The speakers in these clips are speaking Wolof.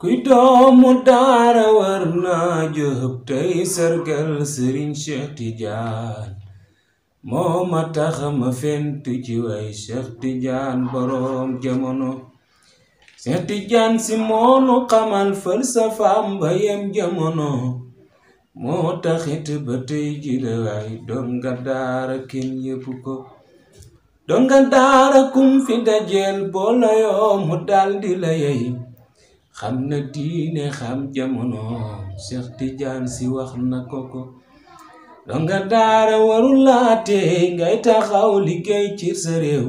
kuy doomu daara war naa jóg tey sargal Sëriñ Cheikh Tidiane moo ma tax ma fent ci way Cheikh Tidiane boroom jamono. Cheikh Tidiane si moonu xamal falsafaam ba yem jamono moo taxit ba tey jile waay donga daara kenn yëpp ko. donga daara kum fi dajeel boola yoo mu daldi la yey xam na diine xam jamono Cheikh Tidiane si wax na ko. donga daara warul laatee ngay taxaw liggéey ci sa réew.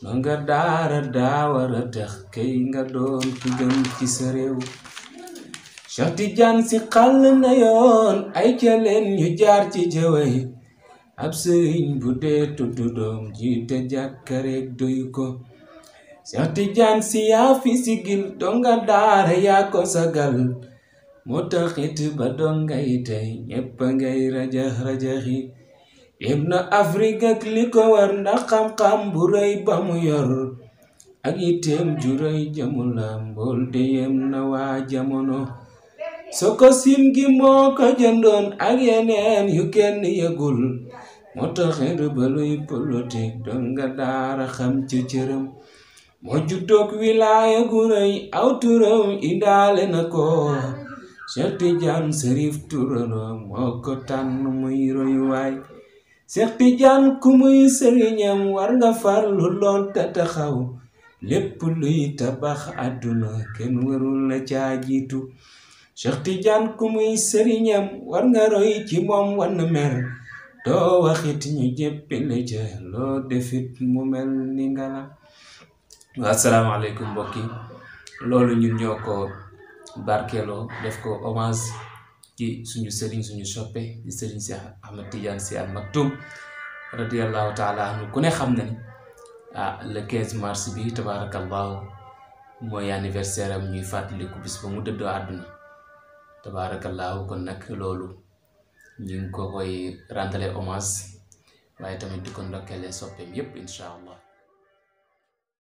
donga daara daa wara tax kay nga doon ku gën ci sa réew. Cheikh Tidiane si xàll na yoon ay ca leen ñu jaar ci jaway ab sëriñ bu dee tuddu doom jiite jàkka rek doyu ko. Cheikh Tidiane si yaa fi sigil donga daara yaa ko sagal moo taxit ba donga yi tey ñépp ngay rajax-rajaxi yépp na Afrique ak li ko war ndax xam-xam bu rëy ba mu yor ak yitteem ju rëy jamula mbool de yem na waa jamono. soko sim gi moo ko jëndoon ak yeneen yu kenn yëgul moo taxit ba luy politique donga daara xam ci cëram. moo juddoog wilaaya gu rëy aw turam indaale na ko. Cheikh Tidiane Serif turano moo ko tànn muy royuwaay. Cheikh Tidiane ku muy sëriñam war nga farlu lool te taxaw lépp luy tabax àdduna kenn warul la caa jiitu. Cheikh Tidiane ku muy sëriñam war nga roy ci moom wan mer doo waxit ñu jéppile ca loo defit mu mel ni ngala. Asalaamaaleykum mbokk yi loolu ñun ñoo ko barkeeloo def ko hommage ci suñu sëriñ suñu soppe di sëriñ Cheikh Ahmed Tidiane Sy Al Maktoum radiyallahu taala anhu. ku ne xam na ni le 15 mars bi tabarakallahu mooy anniversaire am ñuy fàttaliku bis ba mu dëddoo àdduna tabarakallahu. kon nag loolu ñu ngi ko koy rendre hommage waaye tamit di ko ndokkeele soppeem yépp incha allah.